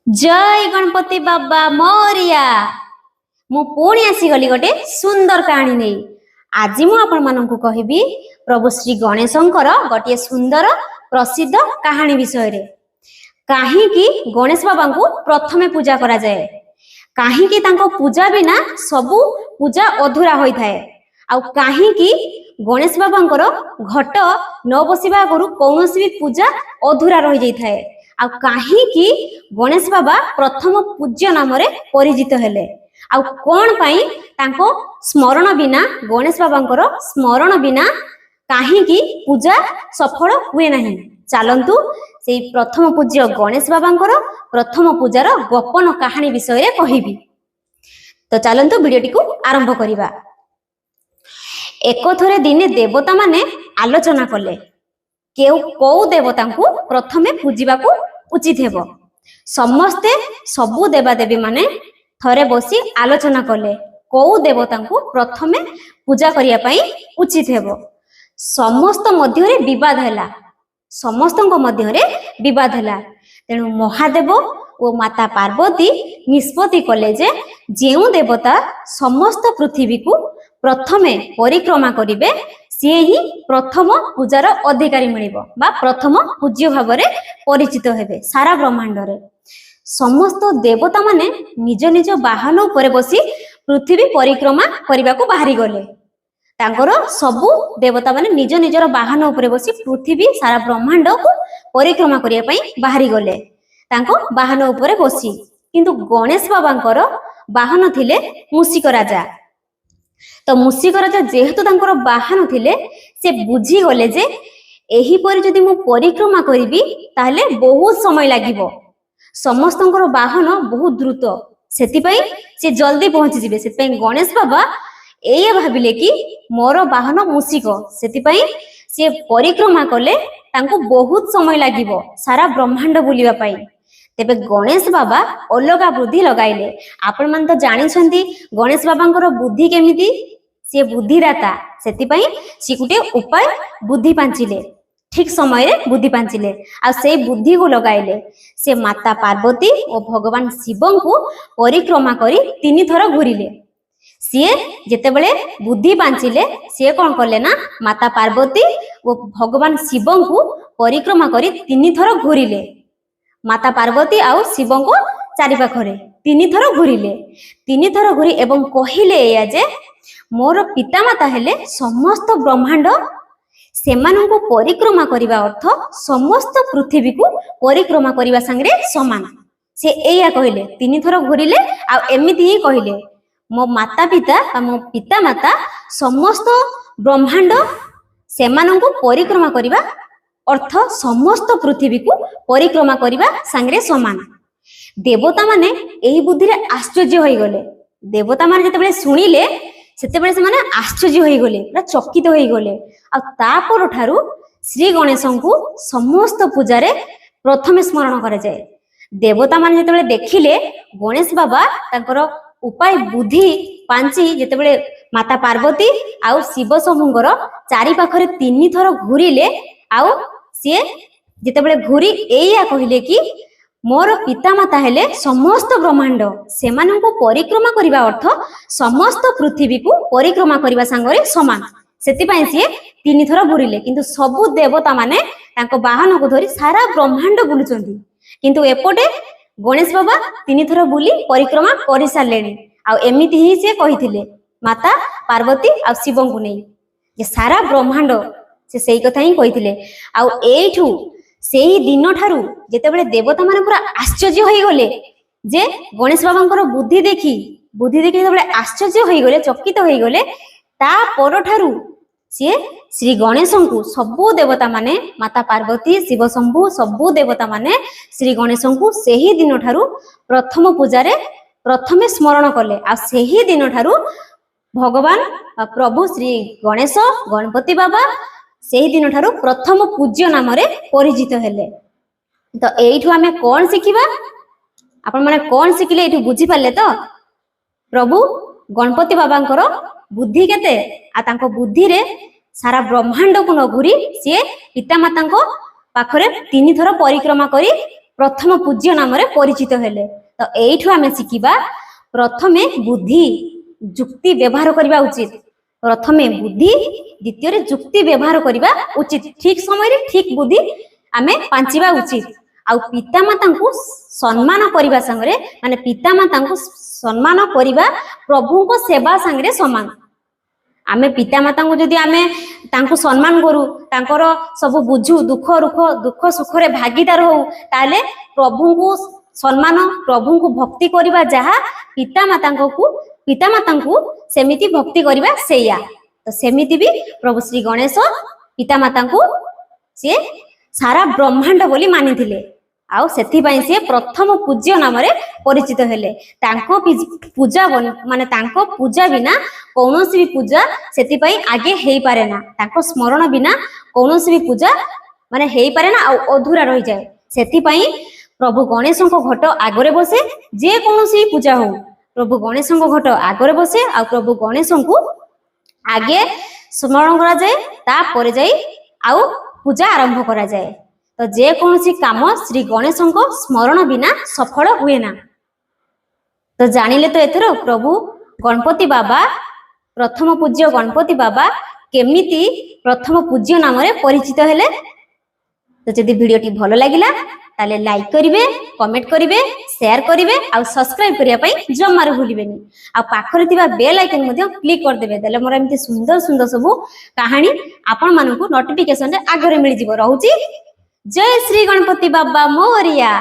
ଜୟ ଗଣପତି ବାବା ମୋରିଆ। ମୁଁ ପୁଣି ଆସିଗଲି ଗୋଟେ ସୁନ୍ଦର କାହାଣୀ ନେଇ। ଆଜି ମୁଁ ଆପଣମାନଙ୍କୁ କହିବି ପ୍ରଭୁ ଶ୍ରୀ ଗଣେଶଙ୍କର ଗୋଟିଏ ସୁନ୍ଦର ପ୍ରସିଦ୍ଧ କାହାଣୀ ବିଷୟରେ। କାହିଁକି ଗଣେଶ ବାବାଙ୍କୁ ପ୍ରଥମେ ପୂଜା କରାଯାଏ, କାହିଁକି ତାଙ୍କ ପୂଜା ବିନା ସବୁ ପୂଜା ଅଧୁରା ହୋଇଥାଏ, ଆଉ କାହିଁକି ଗଣେଶ ବାବାଙ୍କର ଘଟ ନ ବସିବା ଆଗରୁ କୌଣସି ବି ପୂଜା ଅଧୁରା ରହିଯାଇଥାଏ, ଆଉ କାହିଁକି ଗଣେଶ ବାବା ପ୍ରଥମ ପୂଜ୍ୟ ନାମରେ ପରିଚିତ ହେଲେ, ଆଉ କଣ ପାଇଁ ତାଙ୍କ ସ୍ମରଣ ବିନା, ଗଣେଶ ବାବାଙ୍କର ସ୍ମରଣ ବିନା କାହିଁକି ପୂଜା ସଫଳ ହୁଏ ନାହିଁ। ଚାଲନ୍ତୁ ସେଇ ପ୍ରଥମ ପୂଜ୍ୟ ଗଣେଶ ବାବାଙ୍କର ପ୍ରଥମ ପୂଜାର ଗୋପନ କାହାଣୀ ବିଷୟରେ କହିବି। ତ ଚାଲନ୍ତୁ ଭିଡିଓଟିକୁ ଆରମ୍ଭ କରିବା। ଏକଥରେ ଦିନେ ଦେବତା ମାନେ ଆଲୋଚନା କଲେ କେଉଁ କୋଉ ଦେବତାଙ୍କୁ ପ୍ରଥମେ ପୂଜିବାକୁ ଉଚିତ ହେବ। ସମସ୍ତେ ସବୁ ଦେବାଦେବୀ ମାନେ ଥରେ ବସି ଆଲୋଚନା କଲେ କୋଉ ଦେବତାଙ୍କୁ ପ୍ରଥମେ ପୂଜା କରିବା ପାଇଁ ଉଚିତ ହେବ। ସମସ୍ତ ମଧ୍ୟରେ ବିବାଦ ହେଲା, ସମସ୍ତଙ୍କ ମଧ୍ୟରେ ବିବାଦ ହେଲା। ତେଣୁ ମହାଦେବ ଓ ମାତା ପାର୍ବତୀ ନିଷ୍ପତ୍ତି କଲେ ଯେ ଯେଉଁ ଦେବତା ସମସ୍ତ ପୃଥିବୀକୁ ପ୍ରଥମେ ପରିକ୍ରମା କରିବେ ସିଏ ହିଁ ପ୍ରଥମ ପୂଜାର ଅଧିକାରୀ ମିଳିବ ବା ପ୍ରଥମ ପୂଜ୍ୟ ଭାବରେ ପରିଚିତ ହେବେ ସାରା ବ୍ରହ୍ମାଣ୍ଡରେ। ସମସ୍ତ ଦେବତା ମାନେ ନିଜ ନିଜ ବାହନ ଉପରେ ବସି ପୃଥିବୀ ପରିକ୍ରମା କରିବାକୁ ବାହାରି ଗଲେ। ତାଙ୍କର ସବୁ ଦେବତା ମାନେ ନିଜ ନିଜର ବାହନ ଉପରେ ବସି ପୃଥିବୀ ସାରା ବ୍ରହ୍ମାଣ୍ଡକୁ ପରିକ୍ରମା କରିବା ପାଇଁ ବାହାରି ଗଲେ ତାଙ୍କ ବାହନ ଉପରେ ବସି। କିନ୍ତୁ ଗଣେଶ ବାବାଙ୍କର ବାହନ ଥିଲେ ମୂଷିକ ରାଜା। ତ ମୂଷିକ ରାଜା ଯେହେତୁ ତାଙ୍କର ବାହନ ଥିଲେ, ସେ ବୁଝିଗଲେ ଯେ ଏହିପରି ଯଦି ମୁଁ ପରିକ୍ରମା କରିବି ତାହେଲେ ବହୁତ ସମୟ ଲାଗିବ। ସମସ୍ତଙ୍କର ବାହନ ବହୁତ ଦ୍ରୁତ, ସେଥିପାଇଁ ସେ ଜଲ୍ଦି ପହଞ୍ଚିଯିବେ। ସେଥିପାଇଁ ଗଣେଶ ବାବା ଏଇଆ ଭାବିଲେ କି ମୋର ବାହନ ମୂଷିକ, ସେଥିପାଇଁ ସିଏ ପରିକ୍ରମା କଲେ ତାଙ୍କୁ ବହୁତ ସମୟ ଲାଗିବ ସାରା ବ୍ରହ୍ମାଣ୍ଡ ବୁଲିବା ପାଇଁ। ତେବେ ଗଣେଶ ବାବା ଅଲଗା ବୁଦ୍ଧି ଲଗାଇଲେ। ଆପଣମାନେ ତ ଜାଣିଛନ୍ତି ଗଣେଶ ବାବାଙ୍କର ବୁଦ୍ଧି କେମିତି, ସିଏ ବୁଦ୍ଧିଦାତା। ସେଥିପାଇଁ ସିଏ ଗୋଟେ ଉପାୟ ବୁଦ୍ଧି ପାଞ୍ଚିଲେ, ଠିକ ସମୟରେ ବୁଦ୍ଧି ପାଞ୍ଚିଲେ ଆଉ ସେଇ ବୁଦ୍ଧିକୁ ଲଗାଇଲେ। ସେ ମାତା ପାର୍ବତୀ ଓ ଭଗବାନ ଶିବଙ୍କୁ ପରିକ୍ରମା କରି 3 ଥର ଘୁରିଲେ। ସିଏ ଯେତେବେଳେ ବୁଦ୍ଧି ପାଞ୍ଚିଲେ, ସିଏ କଣ କଲେ ନା ମାତା ପାର୍ବତୀ ଓ ଭଗବାନ ଶିବଙ୍କୁ ପରିକ୍ରମା କରି 3 ଥର ଘୁରିଲେ। ମାତା ପାର୍ବତୀ ଆଉ ଶିବଙ୍କ ଚାରିପାଖରେ 3 ଥର ଘୁରିଲେ। 3 ଥର ଘୁରି ଏବଂ କହିଲେ ଏଇଆ ଯେ ମୋର ପିତାମାତା ହେଲେ ସମସ୍ତ ବ୍ରହ୍ମାଣ୍ଡ, ସେମାନଙ୍କୁ ପରିକ୍ରମା କରିବା ଅର୍ଥ ସମସ୍ତ ପୃଥିବୀକୁ ପରିକ୍ରମା କରିବା ସାଙ୍ଗରେ ସମାନ। ସେ ଏଇଆ କହିଲେ, 3 ଥର ଘୁରିଲେ ଆଉ ଏମିତି ହିଁ କହିଲେ, ମୋ ମାତା ପିତା ବା ମୋ ପିତା ମାତା ସମସ୍ତ ବ୍ରହ୍ମାଣ୍ଡ, ସେମାନଙ୍କୁ ପରିକ୍ରମା କରିବା ଅର୍ଥ ସମସ୍ତ ପୃଥିବୀକୁ ପରିକ୍ରମା କରିବା ସାଙ୍ଗରେ ସମାନ। ଦେବତା ମାନେ ଏହି ବୁଦ୍ଧିରେ ଆଶ୍ଚର୍ଯ୍ୟ ହୋଇଗଲେ। ଦେବତା ମାନେ ଯେତେବେଳେ ଶୁଣିଲେ, ସେତେବେଳେ ସେମାନେ ଆଶ୍ଚର୍ଯ୍ୟ ହୋଇଗଲେ, ପୁରା ଚକିତ ହୋଇଗଲେ। ଆଉ ତା ପରଠାରୁ ଶ୍ରୀ ଗଣେଶଙ୍କୁ ସମସ୍ତ ପୂଜାରେ ପ୍ରଥମେ ସ୍ମରଣ କରାଯାଏ। ଦେବତା ମାନେ ଯେତେବେଳେ ଦେଖିଲେ ଗଣେଶ ବାବା ତାଙ୍କର ଉପାୟ ବୁଦ୍ଧି ପାଞ୍ଚି ଯେତେବେଳେ ମାତା ପାର୍ବତୀ ଆଉ ଶିବ ଶମ୍ଭୁଙ୍କର ଚାରି ପାଖରେ 3 ଥର ଘୁରିଲେ, ଆଉ ସିଏ ଯେତେବେଳେ ଘୁରି ଏଇଆ କହିଲେ କି ମୋର ପିତାମାତା ହେଲେ ସମସ୍ତ ବ୍ରହ୍ମାଣ୍ଡ, ସେମାନଙ୍କୁ ପରିକ୍ରମା କରିବା ଅର୍ଥ ସମସ୍ତ ପୃଥିବୀକୁ ପରିକ୍ରମା କରିବା ସାଙ୍ଗରେ ସମାନ, ସେଥିପାଇଁ ସିଏ 3 ଥର ଘୁରିଲେ। କିନ୍ତୁ ସବୁ ଦେବତା ମାନେ ତାଙ୍କ ବାହନକୁ ଧରି ସାରା ବ୍ରହ୍ମାଣ୍ଡ ବୁଲୁଛନ୍ତି, କିନ୍ତୁ ଏପଟେ ଗଣେଶ ବାବା 3 ଥର ବୁଲି ପରିକ୍ରମା କରିସାରିଲେଣି। ଆଉ ଏମିତି ହିଁ ସେ କହିଥିଲେ ମାତା ପାର୍ବତୀ ଆଉ ଶିବଙ୍କୁ ନେଇ ଯେ ସାରା ବ୍ରହ୍ମାଣ୍ଡ, ସେ ସେଇ କଥା ହିଁ କହିଥିଲେ। ଆଉ ଏଇଠୁ ସେଇ ଦିନ ଠାରୁ ଯେତେବେଳେ ଦେବତା ମାନେ ପୁରା ଆଶ୍ଚର୍ଯ୍ୟ ହୋଇଗଲେ ଯେ ଗଣେଶ ବାବାଙ୍କର ବୁଦ୍ଧି ଦେଖି ଯେତେବେଳେ ଆଶ୍ଚର୍ଯ୍ୟ ହୋଇଗଲେ, ଚକିତ ହୋଇଗଲେ, ତା ପରଠାରୁ ସିଏ ଶ୍ରୀ ଗଣେଶଙ୍କୁ ସବୁ ଦେବତା ମାନେ, ମାତା ପାର୍ବତୀ, ଶିବ ଶମ୍ଭୁ, ସବୁ ଦେବତା ମାନେ ଶ୍ରୀ ଗଣେଶଙ୍କୁ ସେହି ଦିନ ଠାରୁ ପ୍ରଥମ ପୂଜାରେ ପ୍ରଥମେ ସ୍ମରଣ କଲେ। ଆଉ ସେହି ଦିନ ଠାରୁ ଭଗବାନ ବା ପ୍ରଭୁ ଶ୍ରୀ ଗଣେଶ, ଗଣପତି ବାବା ସେହି ଦିନ ଠାରୁ ପ୍ରଥମ ପୂଜ୍ୟ ନାମରେ ପରିଚିତ ହେଲେ। ତ ଏଇଠୁ ଆମେ କଣ ଶିଖିବା? ଆପଣ ମାନେ କଣ ଶିଖିଲେ ଏଇଠୁ, ବୁଝିପାରିଲେ ତ? ପ୍ରଭୁ ଗଣପତି ବାବାଙ୍କର ବୁଦ୍ଧି କେତେ, ଆଉ ତାଙ୍କ ବୁଦ୍ଧିରେ ସାରା ବ୍ରହ୍ମାଣ୍ଡକୁ ନ ଘୁରି ସିଏ ପିତାମାତାଙ୍କ ପାଖରେ 3 ଥର ପରିକ୍ରମା କରି ପ୍ରଥମ ପୂଜ୍ୟ ନାମରେ ପରିଚିତ ହେଲେ। ତ ଏଇଠୁ ଆମେ ଶିଖିବା, ପ୍ରଥମେ ବୁଦ୍ଧି ଯୁକ୍ତି ବ୍ୟବହାର କରିବା ଉଚିତ। ପ୍ରଥମେ ବୁଦ୍ଧି, ଦ୍ୱିତୀୟରେ ଯୁକ୍ତି ବ୍ୟବହାର କରିବା ଉଚିତ। ଠିକ ସମୟରେ ଠିକ ବୁଦ୍ଧି ଆମେ ପାଞ୍ଚିବା ଉଚିତ। ଆଉ ପିତାମାତାଙ୍କୁ ସମ୍ମାନ କରିବା ସାଙ୍ଗରେ, ମାନେ ପିତାମାତାଙ୍କୁ ସମ୍ମାନ କରିବା ପ୍ରଭୁଙ୍କ ସେବା ସାଙ୍ଗରେ ସମାନ। ଆମେ ପିତାମାତାଙ୍କୁ ଯଦି ଆମେ ତାଙ୍କୁ ସମ୍ମାନ କରୁ, ତାଙ୍କର ସବୁ ବୁଝୁ, ଦୁଃଖ ସୁଖରେ ଭାଗିଦାର ହଉ, ତାହେଲେ ପ୍ରଭୁଙ୍କୁ ସମ୍ମାନ, ପ୍ରଭୁଙ୍କୁ ଭକ୍ତି କରିବା ଯାହା, ପିତାମାତାଙ୍କୁ ସେମିତି ଭକ୍ତି କରିବା ସେଇଆ। ତ ସେମିତି ବି ପ୍ରଭୁ ଶ୍ରୀ ଗଣେଶ ପିତାମାତାଙ୍କୁ ସିଏ ସାରା ବ୍ରହ୍ମାଣ୍ଡ ବୋଲି ମାନିଥିଲେ, ଆଉ ସେଥିପାଇଁ ସିଏ ପ୍ରଥମ ପୂଜ୍ୟ ନାମରେ ପରିଚିତ ହେଲେ। ତାଙ୍କ ପୂଜା, ମାନେ ତାଙ୍କ ପୂଜା ବିନା କୌଣସି ବି ପୂଜା ସେଥିପାଇଁ ଆଗେ ହେଇପାରେ ନା। ତାଙ୍କ ସ୍ମରଣ ବିନା କୌଣସି ବି ପୂଜା ମାନେ ହେଇପାରେ ନା, ଆଉ ଅଧୁରା ରହିଯାଏ। ସେଥିପାଇଁ ପ୍ରଭୁ ଗଣେଶଙ୍କ ଘଟ ଆଗରେ ବସେ। ଯେ କୌଣସି ପୂଜା ହଉ, ପ୍ରଭୁ ଗଣେଶଙ୍କ ଘଟ ଆଗରେ ବସେ, ଆଉ ପ୍ରଭୁ ଗଣେଶଙ୍କୁ ଆଗେ ସ୍ମରଣ କରାଯାଏ, ତାପରେ ଯାଇ ଆଉ ପୂଜା ଆରମ୍ଭ କରାଯାଏ। ତ ଯେକୌଣସି କାମ ଶ୍ରୀ ଗଣେଶଙ୍କ ସ୍ମରଣ ବିନା ସଫଳ ହୁଏ ନା। ତ ଜାଣିଲେ ତ ଏଥର ପ୍ରଭୁ ଗଣପତି ବାବା, ପ୍ରଥମ ପୂଜ୍ୟ ଗଣପତି ବାବା କେମିତି ପ୍ରଥମ ପୂଜ୍ୟ ନାମରେ ପରିଚିତ ହେଲେ। ତ ଯଦି ଭିଡିଓଟି ଭଲ ଲାଗିଲା, ତାହେଲେ ଲାଇକ୍ କରିବେ, କମେଣ୍ଟ କରିବେ, ସେୟାର କରିବେ, ଆଉ ସବସ୍କ୍ରାଇବ କରିବା ପାଇଁ ଜମାରୁ ଭୁଲିବେନି। ଆଉ ପାଖରେ ଥିବା ବେଲ୍ ଆଇକନ୍ ମଧ୍ୟ କ୍ଲିକ୍ କରିଦେବେ, ତାହେଲେ ମୋର ଏମିତି ସୁନ୍ଦର ସୁନ୍ଦର ସବୁ କାହାଣୀ ଆପଣମାନଙ୍କୁ ନୋଟିଫିକେସନରେ ଆଗରେ ମିଳିଯିବ। ରହୁଛି, ଜୟ ଶ୍ରୀ ଗଣପତି ବାବା ମୋରିଆ।